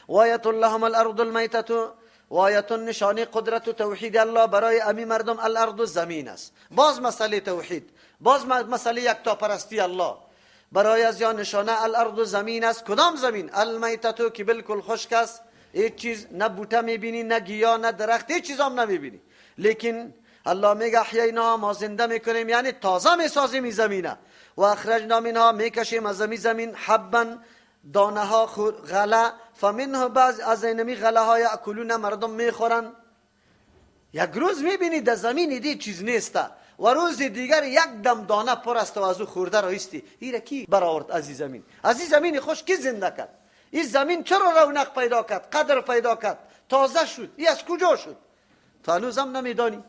وآیة لهم الارض المیتة، وآیة نشانه قدرت و توحید الله برای امی مردم الارض زمین است. باز مسئله توحید، باز مسئله یکتاپرستی الله برای از یا نشانه الارض زمین است. کدام زمین؟ المیتة که بالکل خشک است، هیچ چیز نه بوته میبینی، نه گیاه، نه درخت، هیچ چیز هم نمیبینی. لیکن الله میگه احیینا، ما زنده میکنیم، یعنی تازه میسازیم این زمینه. و اخرجنا منها، میکشیم از زمین حبا، دانه ها، غله. فمنه، بعض از اینمی غله ها یاکلون، مردم میخورن. یک روز میبینی در زمین دی چیز نیست و روز دیگر یک دم دانه پر است و از او خورده را ایستی. ایره کی برآورد از این زمین؟ از این زمین خوش کی زنده کرد؟ این زمین چرا رونق پیدا کرد، قدر پیدا کرد، تازه شد؟ این از کجا شد؟ تا هنوز هم نمیدانی.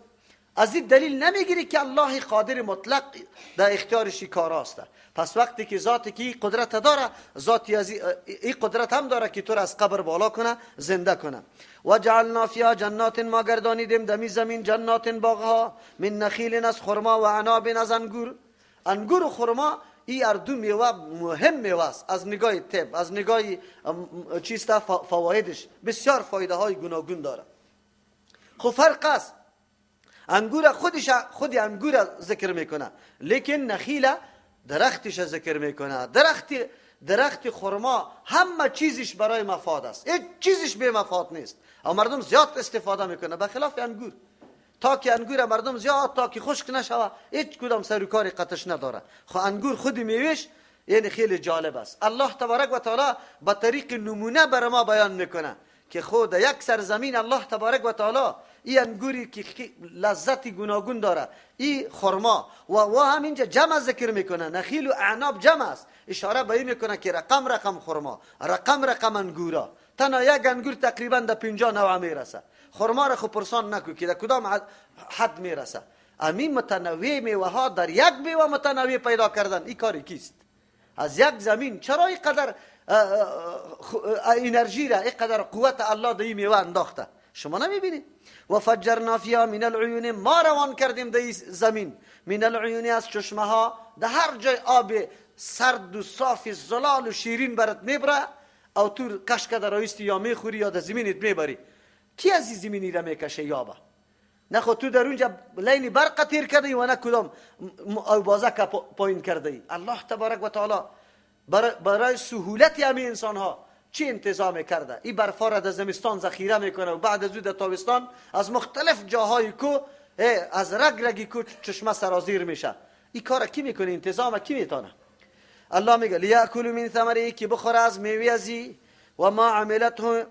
از این دلیل نمیگیری که الله قادر مطلق در اختیارش کار است. پس وقتی که ذاتی که قدرت داره، ذاتی از این قدرت هم داره که تو را از قبر بالا کنه، زنده کنه. و جعلنا فیها جنات، ما گردانیدیم دمی زمین جنات، باغها، من نخیل از خرما و عناب از انگور. انگور و خرما این هر دو میوه مهم میوه است از نگاه طب، از نگاه چیست فوایدش، بسیار فایده های گوناگون داره. خب فرق است، انگور خودش خود انگور ذکر میکنه، لیکن نخیل درختش ذکر میکنه. درخت خرما همه چیزش برای مفاد است، هیچ چیزش بی مفاد نیست. اما مردم زیاد استفاده میکنه، به خلاف انگور. تا که انگور مردم زیاد تا که خشک نشوه هیچ کدام سر و کاری قطش نداره. خب انگور خود میوهش یعنی خیلی جالب است. الله تبارک و تعالی به طریق نمونه بر ما بیان میکنه که خود یک سرزمین الله تبارک و تعالی این انگوری که لذت گوناگون داره، این خرما و همینجا جمع ذکر میکنه، نخیل و اعناب جمع است. اشاره به این میکنه که رقم رقم خرما، رقم رقم انگورا. تنها یک انگور تقریبا در 50 نوع میرسه. خرما را خو پرسان نکو که در کدام حد میرسه. امین متنوع میوه ها در یک میوه متنوع پیدا کردن، این کاری کیست؟ از یک زمین چرا اینقدر انرژی را، اینقدر قوت الله در این میوه انداخته؟ شما نمیبینید. و فجرنا فیها من العیون، ما روان کردیم در زمین من العیون، از چشمه ها. در هر جای آب سرد و صاف زلال و شیرین برات میبره، او تو کشک در رایستی یا میخوری یا در زمینت میبری. کی از این زمینی را میکشه یابه؟ نه خود تو در اونجا لین برق تیر کرده و نه کدام او بازک پایین کرده ای. الله تبارک و تعالی برای سهولت همین انسان ها چی انتظام کرده؟ این برفا را در زمستان ذخیره میکنه و بعد از او در تابستان از مختلف جاهای کو، از رگ رگی کو چشمه سرازیر میشه. این کار کی میکنه؟ انتظام کی میتونه؟ الله میگه لیاکلوا من ثمره، که بخوره از میوه ازی. و ما عملته،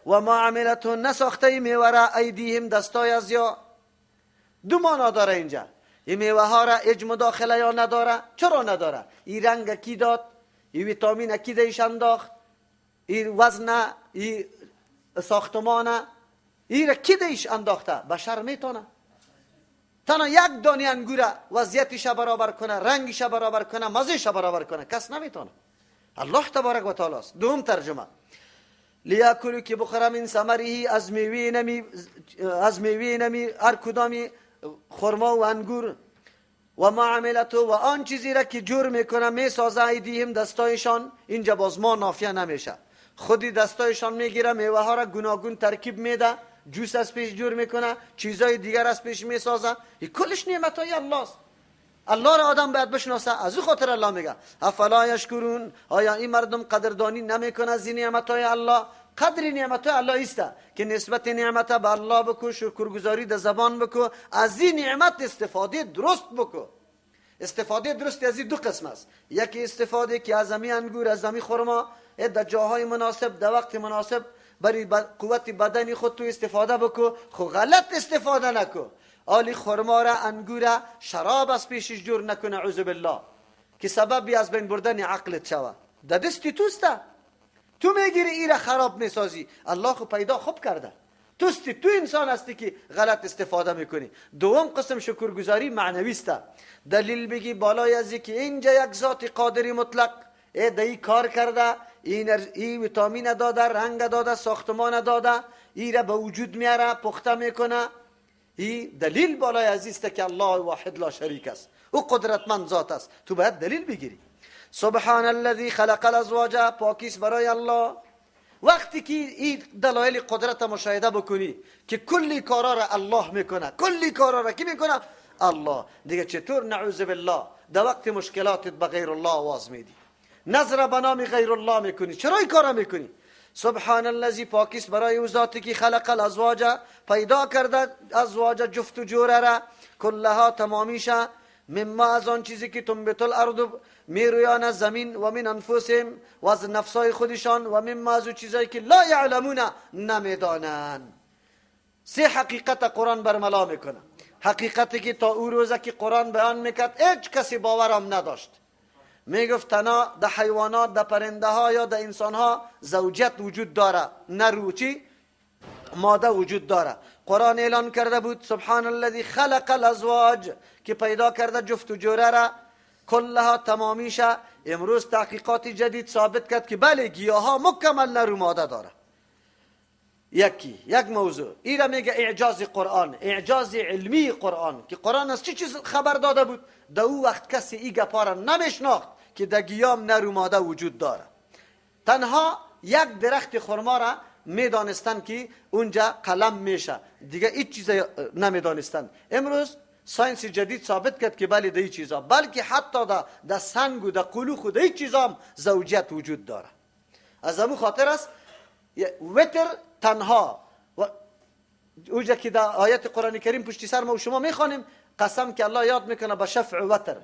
و ما عملته، نساخته میوه را ایدیهم، دستای از یا. دو معنا داره اینجا. این میوه ها را اج مداخله یا نداره؟ چرا نداره؟ این رنگ کی داد؟ این ویتامین کی دیش انداخت؟ این وزن، این ساختمان، این را کی دیش انداخته؟ بشر میتونه تنها یک دانه انگور وضعیتش برابر کنه، رنگش برابر کنه، مزهش برابر کنه، کس نمیتونه. الله تبارک و تعالی است. دوم ترجمه لیاکلوا، که بخوره من ثمره، از میوه نمی، از میوه نمی هر کدامی خرما و انگور. و ما عملته، و آن چیزی را که جور میکنه میسازه ایدیهم، دستایشان. اینجا باز ما نافیه نمیشه، خودی دستایشان میگیره میوه ها را گوناگون ترکیب میده، جوس از پیش جور میکنه، چیزای دیگر از پیش میسازه. این کلش نعمت های الله است. الله را آدم باید بشناسه. از او خاطر الله میگه افلا یشکرون، آیا این مردم قدردانی نمیکنه از این نعمت های الله؟ قدر نعمت های الله است که نسبت نعمت به الله بکو، شکرگزاری در زبان بکو، از این نعمت استفاده درست بکو. استفاده درست از این دو قسم است. یکی استفاده که از امی انگور، از امی خرما در جاهای مناسب، در وقت مناسب برای قوت بدنی خود تو استفاده بکو، خو غلط استفاده نکو. آلی خرما را، انگور، شراب از پیشش جور نکنه، اعوذ بالله، که سببی از بین بردن عقلت شوه. در دستی توسته، تو میگیری ایره خراب میسازی. الله خو پیدا خوب کرده، توستی، تو انسان هستی که غلط استفاده میکنی. دوم قسم شکرگزاری معنوی است. دلیل بگی بالای از که اینجا یک ذات قادری مطلق ای دایی کار کرده، این ویتامین داده، رنگ داده، ساختمان داده، ای را به وجود میاره، پخته میکنه. این دلیل بالای از است که الله واحد لا شریک است، او قدرتمند ذات است. تو باید دلیل بگیری. سبحان الذي خلق الازواج، پاکیس برای الله. وقتی که این دلایل قدرت مشاهده بکنی که کلی کارا را الله میکنه، کلی کارا را کی میکنه؟ الله. دیگه چطور نعوذ بالله در وقت مشکلاتت به غیر الله آواز میدی، نظر به نام غیر الله میکنی؟ چرا این کارا میکنی؟ سبحان الذی، پاکیست برای او ذاتی که خلق الازواج، پیدا کرده ازواج جفت و جوره را، کلها تمامیشه، مما از آن چیزی که تنبت الارض میرویان زمین، و من انفسهم و از نفسای خودشان، و مما از چیزایی که لا یعلمون نمیدانند. سه حقیقت قرآن برملا میکنه. حقیقتی که تا او روزه که قرآن بیان میکرد هیچ کسی باورم نداشت. میگفت تنها در حیوانات، در پرنده ها یا در انسان ها زوجیت وجود داره، نه روچی ماده وجود داره. قرآن اعلان کرده بود سبحان الذی خلق الازواج، که پیدا کرده جفت و جوره را، کلها تمامیشه. امروز تحقیقات جدید ثابت کرد که بله گیاه ها مکمل نر و ماده داره. یکی یک موضوع ایرا میگه اعجاز قرآن، اعجاز علمی قرآن، که قرآن از چی چیز خبر داده بود؟ در او وقت کسی ای گپا را نمیشناخت که در گیام نر و ماده وجود داره. تنها یک درخت خرما را میدانستن که اونجا قلم میشه، دیگه هیچ چیز نمیدانستن. امروز science جدید ثابت کرد که بله در این چیزا، بلکه حتی در سنگ و در قلوخ و در این چیزا هم زوجیت وجود داره. از همون خاطر است وتر تنها و اوجا که در آیت قرآن کریم پشتی سر ما و شما میخوانیم، قسم که الله یاد میکنه به شفع وتر،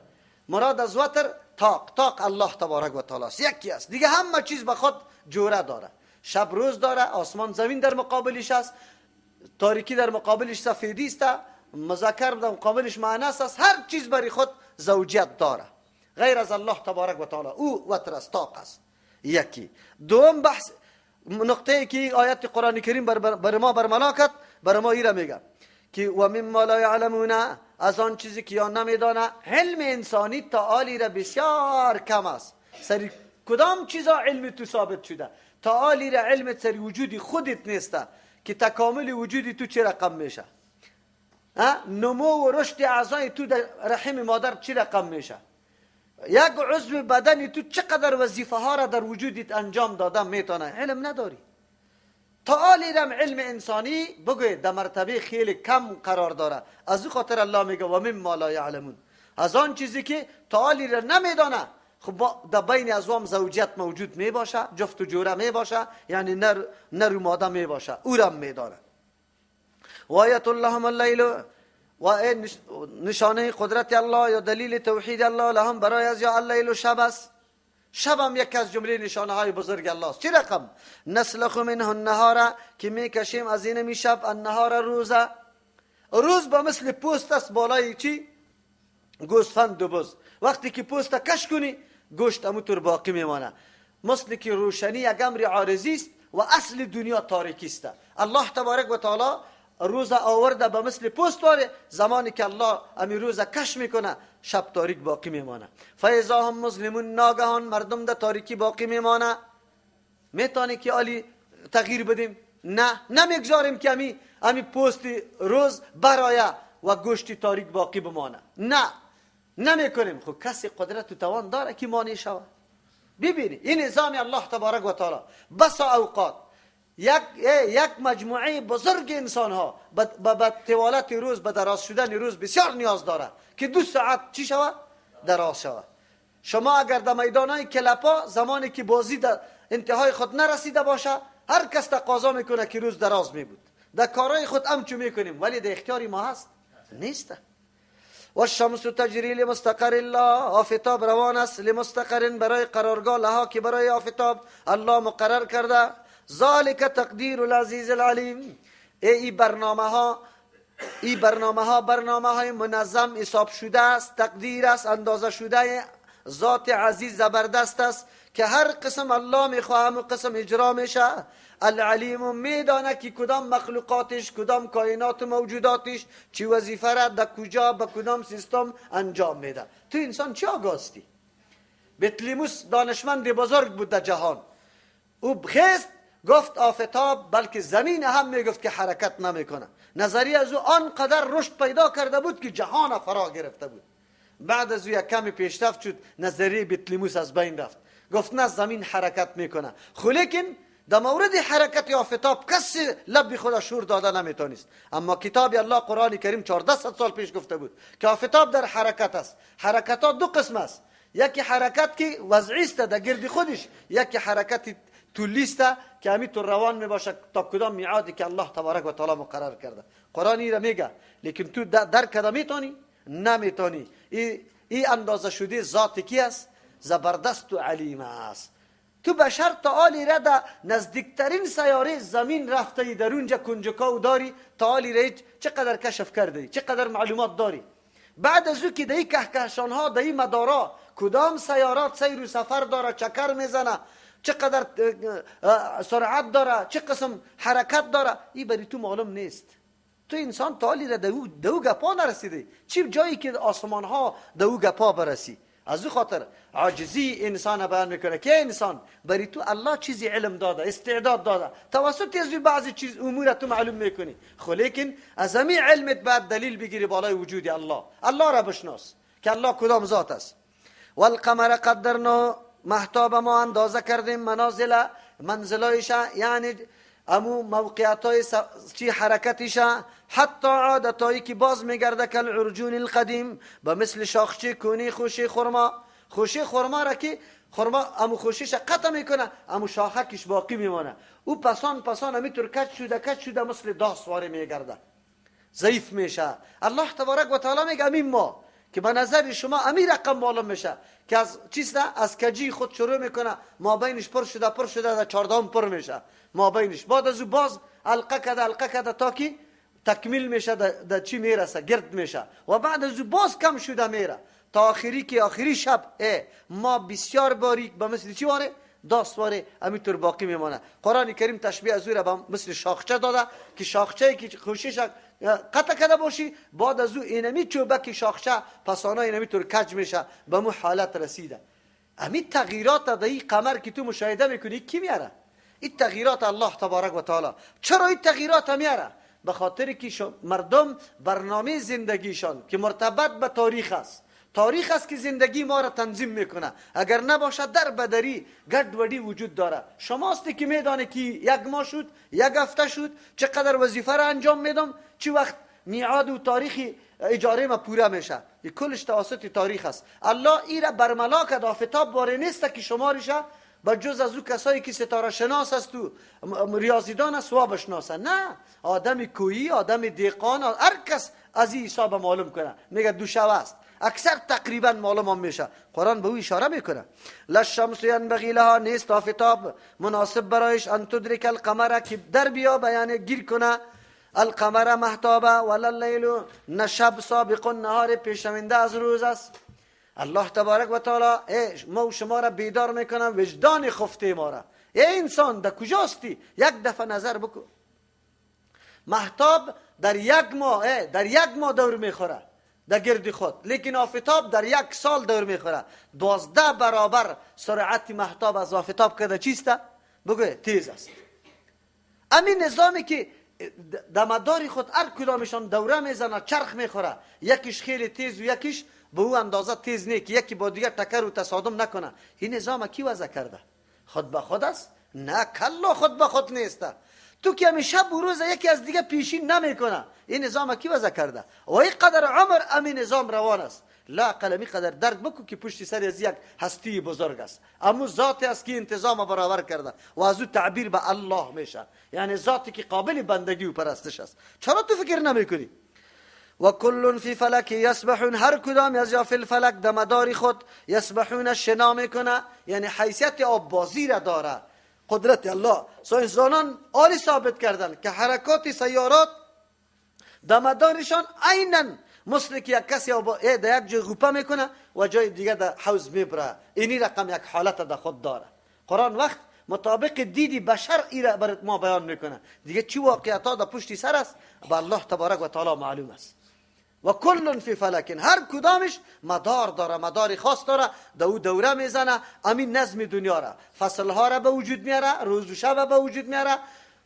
مراد از وتر طاق، طاق الله تبارک و تعالی است، یکی است. دیگه همه چیز به خود جوره داره، شب روز داره، آسمان زمین در مقابلش است، تاریکی در مقابلش سفیدی است، مذکر در مقابلش مؤنث است، هر چیز برای خود زوجیت داره غیر از الله تبارک و تعالی. او وتر است، طاق است. یکی. دوم بحث نقطه که آیت قرآن کریم بر ما برملا کرد، بر ما ایره میگه که و مما لا یعلمون، از آن چیزی که یا نمیدانه. علم انسانی تعالی را بسیار کم است. سری کدام چیزا علم تو ثابت شده؟ تعالی را علم سری وجودی خودت نیسته که تکامل وجودی تو چه رقم میشه، نمو و رشد اعضای تو در رحم مادر چه رقم میشه، یک عضو بدن تو چقدر وظیفه ها را در وجودت انجام داده میتونه، علم نداری. تعالی رم علم انسانی بگوی در مرتبه خیلی کم قرار داره. از او خاطر الله میگه و مما لا یعلمون، از آن چیزی که تعالی را نمیدانه. خب در بین ازوام زوجیت موجود می باشه، جفت و جوره می باشه، یعنی نر و ماده می باشه، او را میدانه. و آیت لهم اللیل، و نشانه قدرت الله یا دلیل توحید الله لهم برای از یا اللیل و شب است. شب هم یک از جمله نشانه های بزرگ الله است. چه رقم؟ نسلخ منه النهار، که میکشیم از این می شب، النهار روزه. روز با مثل پوست است بالای چی؟ گوسفند و بز. وقتی که پوست کش کنی گوشت اموتور باقی میمانه. مثل که روشنی یک امر عارضی است و اصل دنیا تاریکی است. الله تبارک و تعالی روز آورده به مثل پوست واره، زمانی که الله امی روز کش میکنه شب تاریک باقی میمانه. فاذا هم مظلمون، ناگهان مردم در تاریکی باقی میمانه. میتونه که عالی تغییر بدیم؟ نه، نمیگذاریم که امی پوست روز برایه و گوشت تاریک باقی بمانه. نه، نمیکنیم. خب کسی قدرت و توان داره که مانع شود؟ ببینید این نظام الله تبارک و تعالی بسا اوقات یک مجموعه بزرگ انسان ها به طوالت روز، به دراز شدن روز بسیار نیاز داره که 2 ساعت چی شود؟ دراز شود. شما اگر در میدان های کلپا زمانی که بازی در انتهای خود نرسیده باشه، هر کس تقاضا میکنه که روز دراز میبود. در کارهای خود امچو میکنیم، ولی در اختیار ما هست نیست. و الشمس تجری لمستقر الله، آفتاب روان است لمستقر، برای قرارگاه، لها که برای آفتاب الله مقرر کرده. ذالک تقدیر العزیز العلیم. ای برنامه ها برنامه های منظم حساب شده است، تقدیر است، اندازه شده، ذات عزیز زبردست است که هر قسم الله میخواهم و قسم اجرا میشه. العلیم میدانه که کدام مخلوقاتش، کدام کائنات و موجوداتش چی وظیفه را در کجا به کدام سیستم انجام میده. تو انسان چی آگاستی؟ بطلیموس دانشمند بزرگ بود در جهان، او خیست گفت آفتاب بلکه زمین هم میگفت که حرکت نمیکنه. نظریه از او آنقدر رشد پیدا کرده بود که جهان فرا گرفته بود. بعد از او یک کمی پیشرفت شد، نظریه بطلیموس از بین رفت. گفت نه زمین حرکت میکنه، خو لیکن در مورد حرکت آفتاب کسی لب خدا شور داده نمیتونست. اما کتاب الله قرآن کریم 1400 سال پیش گفته بود که آفتاب در حرکت است. حرکت ها دو قسم است، یکی حرکت که وضعی است در گرد خودش، یکی حرکت طولی است که همین تو روان میباشه تا کدام میعادی که الله تبارک و تعالی مقرر کرده. قرآن این را میگه، لیکن تو درک کرده میتونی؟ نمیتونی. ای اندازه شده ذات کی است؟ زبردست و علیم است. تو بشر تا آلی را در نزدیکترین سیاره زمین رفته ای، در اونجا کنجکاو داری، تا آلی را چقدر کشف کرده ای، چقدر معلومات داری. بعد از او که در این کهکشان ها، در این مدارا کدام سیارات سیر و سفر داره، چکر میزنه، چقدر سرعت داره، چه قسم حرکت داره، این بری تو معلوم نیست. تو انسان تا آلی را دو گپا نرسیده، چه جایی که آسمان ها دو گپا برسی. از او خاطر عاجزی انسان بیان میکنه که انسان بری تو الله چیزی علم داده، استعداد داده، توسط از بعضی چیز امور تو معلوم میکنی، خو لیکن از همین علمت بعد دلیل بگیری بالای وجود الله. الله را بشناس که الله کدام ذات است. والقمر قدرنا، مهتاب ما اندازه کردیم، منازل منزلایش، یعنی امو موقعیت های چی حرکتش، حتی عادتایی که باز میگرده کل عرجون القدیم، به مثل شاخچه کونی خوشی خرما. خوشی خرما را که خرما امو خوشیش قطع میکنه، امو شاخکش باقی میمانه، او پسان پسان امیتور کج شده کج شده مثل داس واره میگرده، ضعیف میشه. الله تبارک و تعالی میگه امین ما که به نظر شما امی رقم معلوم میشه که از چیست، از کجی خود شروع میکنه، ما بینش پر شده پر شده در 14 پر میشه ما بینش، بعد از او باز القه کده القه کده تا که تکمیل میشه، در چی میرسه، گرد میشه، و بعد از او باز کم شده میره تا آخری که آخری شب ما بسیار باریک به مثل چی واره داست واره امیطور باقی میمانه. قرآن کریم تشبیه از او را به مثل شاخچه داده که شاخچه که خوشیش قطع کرده باشی، بعد از او اینمی چوبک شاخچه پسانا اینمی طور کج میشه، به مو حالت رسیده. امی تغییرات در این قمر که تو مشاهده میکنی کی میاره؟ این تغییرات الله تبارک و تعالی. چرا این تغییرات میاره؟ به خاطر که مردم برنامه زندگیشان که مرتبط به تاریخ است، تاریخ است که زندگی ما را تنظیم میکنه، اگر نباشد در بدری گډوډی وجود داره. شماست که میدانه که یک ماه شد، یک هفته شد، چقدر وظیفه را انجام میدم، چه وقت میعاد و تاریخ اجاره ما پوره میشه، این کلش توسط تاریخ است. الله ای را برملا کرد، آفتاب باره نیست که شمارشه با جز از او کسایی که ستاره شناس است و ریاضیدان است و بشناسه. نه، آدم کویی، آدم دیقان، هر کس از این حساب معلوم کنه، میگه دو شب است، اکثر تقریبا معلوم هم میشه. قرآن به او اشاره میکنه. للشمس ینبغی لها، نیست آفتاب مناسب برایش، ان تدرک القمر، که در بیا یعنی گیر کنه، القمر مهتابه، ولا اللیل، نه شب سابق النهار، پیشونده از روز است. الله تبارک و تعالی ما و شما را بیدار میکنه، وجدان خفته ما را. ای انسان در کجاستی؟ یک دفعه نظر بکن. مهتاب در یک ماه، در یک ماه دور میخوره در گرد خود، لیکن آفتاب در یک سال دور میخوره. 12 برابر سرعت مهتاب از آفتاب که چیست؟ بگو تیز است. امین نظامی که در مدار خود هر کدامشان دوره میزنه، چرخ میخوره، یکیش خیلی تیز و یکیش به او اندازه تیز نه که یکی با دیگر تکر و تصادم نکنه. این نظام کی وضع کرده؟ خود به خود است؟ نه کلا، خود به خود نیست. تو که همیشه شب و روز یکی از دیگه پیشین نمیکنه، این نظام کی وضع کرده؟ و این قدر عمر امین نظام روان است. لا قلمی قدر درک بکو که پشت سر از یک هستی بزرگ است، امو ذات است که انتظام برابر کرده و از او تعبیر به الله میشه، یعنی ذاتی که قابل بندگی و پرستش است. چرا تو فکر نمیکنی؟ و کل فی فلک یسبحون، هر کدام از یا فی الفلک در مدار خود یسبحون شنا میکنه، یعنی حیثیت آب بازی را داره. قدرت الله ساینسدانان عالی ثابت کردن که حرکات سیارات در مدارشان عینا مثل که یک کسی در یک جای غوپه میکنه و جای دیگه در حوض میبره، اینی رقم یک حالت در خود داره. قرآن وقت مطابق دیدی بشر ای را برات ما بیان میکنه. دیگه چی واقعیت ها در پشت سر است به الله تبارک و تعالی معلوم است. و کل فی فلک، هر کدامش مدار داره، مدار خاص داره، دو دوره میزنه، امین نظم دنیا را، فصل ها را به وجود میاره، روز و شب به وجود میاره،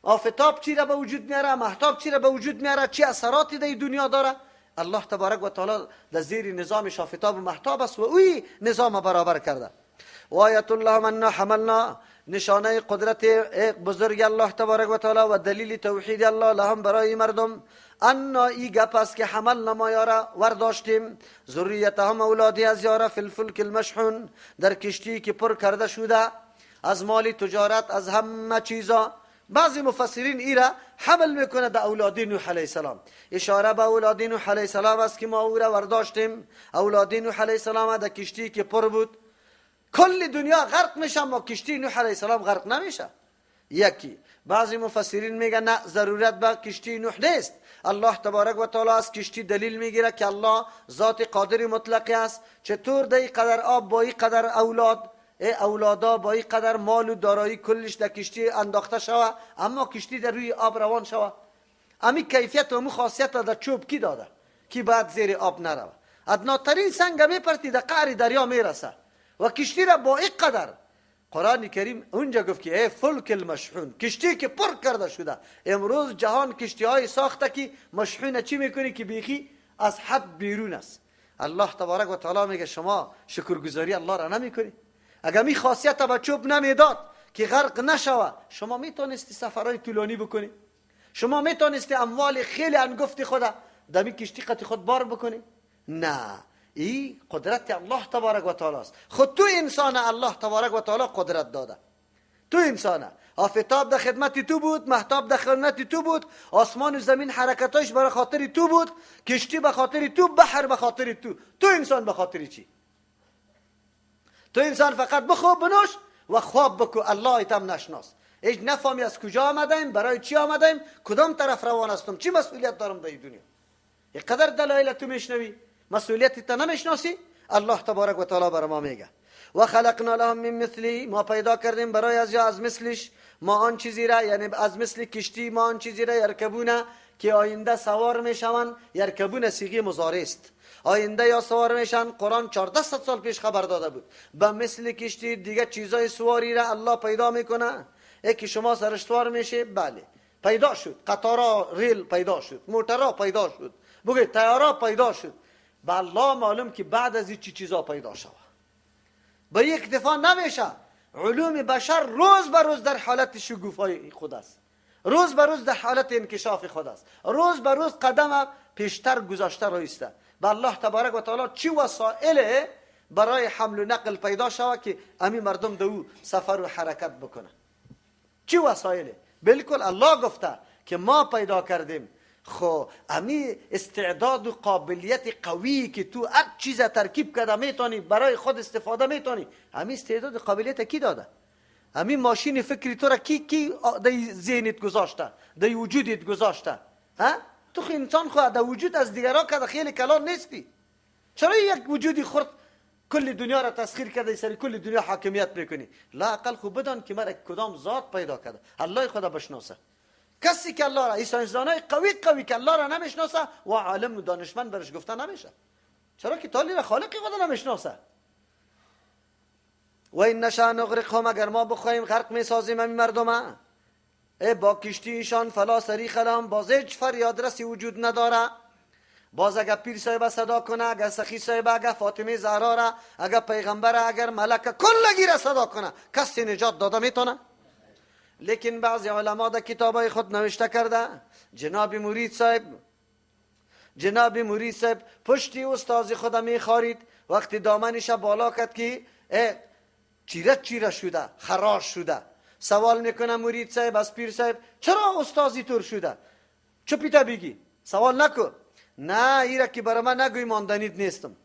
آفتاب چی را به وجود میاره، مهتاب چی را به وجود میاره، چی اثراتی در دنیا داره. الله تبارک و تعالی در زیر نظام آفتاب و مهتاب است و اوی نظام برابر کرده. و آیت الله من حملنا، نشانه قدرت بزرگ الله تبارک و تعالی و دلیل توحید الله لهم برای مردم. انا ای گپ است که حملنا ما یارا ورداشتیم ذریتهم اولادی از یارا فی الفلک المشحون، در کشتی که پر کرده شده از مال تجارت از همه چیزا. بعضی مفسرین ایرا حمل میکنه در اولاد نوح علیه السلام، اشاره به اولاد نوح علیه السلام است که ما او را ورداشتیم. اولاد نوح علیه السلام در کشتی که پر بود، کل دنیا غرق میشه اما کشتی نوح علیه السلام غرق نمیشه. یکی بعضی مفسرین میگن نه، ضرورت به کشتی نوح نیست، الله تبارک و تعالی از کشتی دلیل میگیره که الله ذات قادر مطلق است. چطور در قدر آب با این قدر اولاد، ای اولادا با این قدر مال و دارایی کلش در کشتی انداخته شوه اما کشتی در روی آب روان شوه؟ امی کیفیت و امی خاصیت در چوب کی داده که بعد زیر آب نروه؟ ادناترین سنگ میپرتی در قعر دریا میرسه و کشتی را با این قدر. قرآن کریم اونجا گفت که ای فلک المشحون، کشتی که پر کرده شده. امروز جهان کشتی های ساخته که مشحون چی میکنی که بیخی از حد بیرون است. الله تبارک و تعالی میگه شما شکرگزاری الله را نمیکنی. اگر می خاصیت به چوب نمیداد که غرق نشوه، شما میتونستی سفرهای طولانی بکنی، شما میتونستی اموال خیلی انگفت خود دمی کشتی قطی خود بار بکنی. نه، ای قدرت الله تبارک و تعالی است. خود تو انسان الله تبارک و تعالی قدرت داده، تو انسان. آفتاب در خدمت تو بود، مهتاب در خدمت تو بود، آسمان و زمین حرکتاش برای خاطر تو بود، کشتی به خاطر تو، بحر به خاطر تو. تو انسان به خاطر چی؟ تو انسان فقط بخور بنوش و خواب بکو، الله ایتم نشناس. هیچ نفهمی از کجا آمدیم، برای چی آمدیم، کدام طرف روان هستم، چی مسئولیت دارم در این دنیا. اینقدر دلایل تو میشنوی، مسئولیت تا نمیشناسی. الله تبارک و تعالی بر ما میگه و خلقنا لهم من مثلی، ما پیدا کردیم برای از یا از مثلش ما آن چیزی را، یعنی از مثل کشتی ما آن چیزی را یرکبونه که آینده سوار میشوند. یرکبونه صیغه مضارع است، آینده یا سوار میشن. قرآن 1400 سال پیش خبر داده بود به مثل کشتی دیگه چیزای سواری را الله پیدا میکنه. ای که شما سرش سوار میشه، بله پیدا شد، قطارا ریل پیدا شد، موترا پیدا شد، بگه طیارا پیدا شد. به الله معلوم که بعد از این چی چیزا پیدا شوه. به یک اکتفا نمیشه. علوم بشر روز به روز در حالت شگوفای خود است، روز به روز در حالت انکشاف خود است، روز به روز قدم پیشتر گذاشته رایسته. به الله تبارک و تعالی چی وسایل برای حمل و نقل پیدا شوه که امی مردم دو سفر و حرکت بکنه؟ چی وسایل؟ بالکل الله گفته که ما پیدا کردیم. خو امی استعداد و قابلیت قوی که تو هر چیز ترکیب کرده میتونی برای خود استفاده میتونی، امی استعداد و قابلیت کی داده؟ امی ماشین فکری تو را کی در ذهنت گذاشته، در وجودت گذاشته؟ ها؟ تو خو انسان خو در وجود از دیگران که خیلی کلان نیستی، چرا یک وجودی خرد کل دنیا را تسخیر کرده، سر کل دنیا حاکمیت میکنی؟ لا اقل خو بدان که مرا کدام ذات پیدا کرده، الله خدا بشناسه. کسی که الله را، انسانای قوی قوی که الله را نمیشناسه و عالم و دانشمند برش گفته نمیشه، چرا که تالی را خالق خدا نمیشناسه. و این نشاء نغرقهم، اگر ما بخواهیم غرق میسازیم همین مردمه ای با کشتی ایشان، فلا صریخ لهم، باز هیچ فریاد رسی وجود نداره. باز اگر پیر صاحب صدا کنه، اگر سخی صاحب، اگر فاطمه زهرا را، اگر پیغمبر، اگر ملک، کلگی را صدا کنه، کسی نجات داده میتونه؟ لیکن بعضی علما در کتابای خود نوشته کرده جناب مرید صاحب، جناب مرید صاحب پشتی استاد خود میخارید، وقتی دامنش بالا کرد که چیره چیره شده، خراش شده. سوال میکنه مرید صاحب از پیر صاحب چرا استادی طور شده؟ چپیتا بگی، سوال نکن. نه ایره که برای من نگوی ماندنیت نیستم.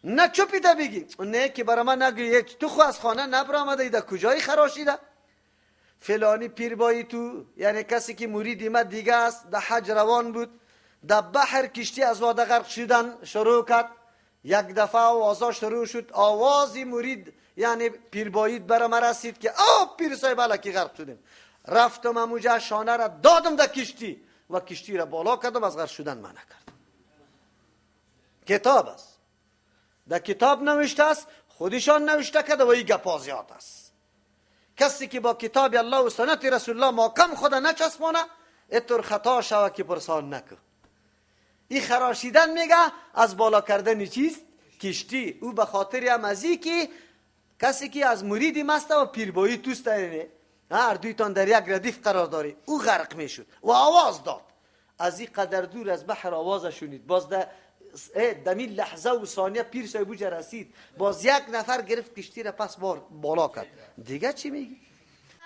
نه چپیتا بگی، نه که برای من نگوی تو خو از خانه نبرآمده، در کجای خراشیده؟ فلانی پیر بایی تو، یعنی کسی که مریدی ما دیگه است، در حج روان بود، در بحر کشتی از واده غرق شدن شروع کرد. یک دفعه آوازا شروع شد، آوازی مرید یعنی پیر بایید برای ما رسید که آه پیر صاحب الکی غرق شدیم. رفتم اموجه شانه را دادم در کشتی و کشتی را بالا کردم، از غرق شدن منع کردم. کتاب است، در کتاب نوشته است، خودشان نوشته کرده و این گپا زیاد است. کسی که با کتاب الله و سنت رسول الله محکم خود نچسبانه، اتر خطا شوه که پرسان نکن. این خراشیدن میگه از بالا کردن چیست؟ کشتی. او به خاطر هم از که کسی که از مریدی مست و پیربایی توست، هر دویتان در یک ردیف قرار داری، او غرق میشد و آواز داد. از این قدر دور از بحر آواز شنید. باز دمی لحظه و ثانیه پیر صاحب رسید، باز یک نفر گرفت کشتی را پس بار بالا کرد. دیگه چی میگی؟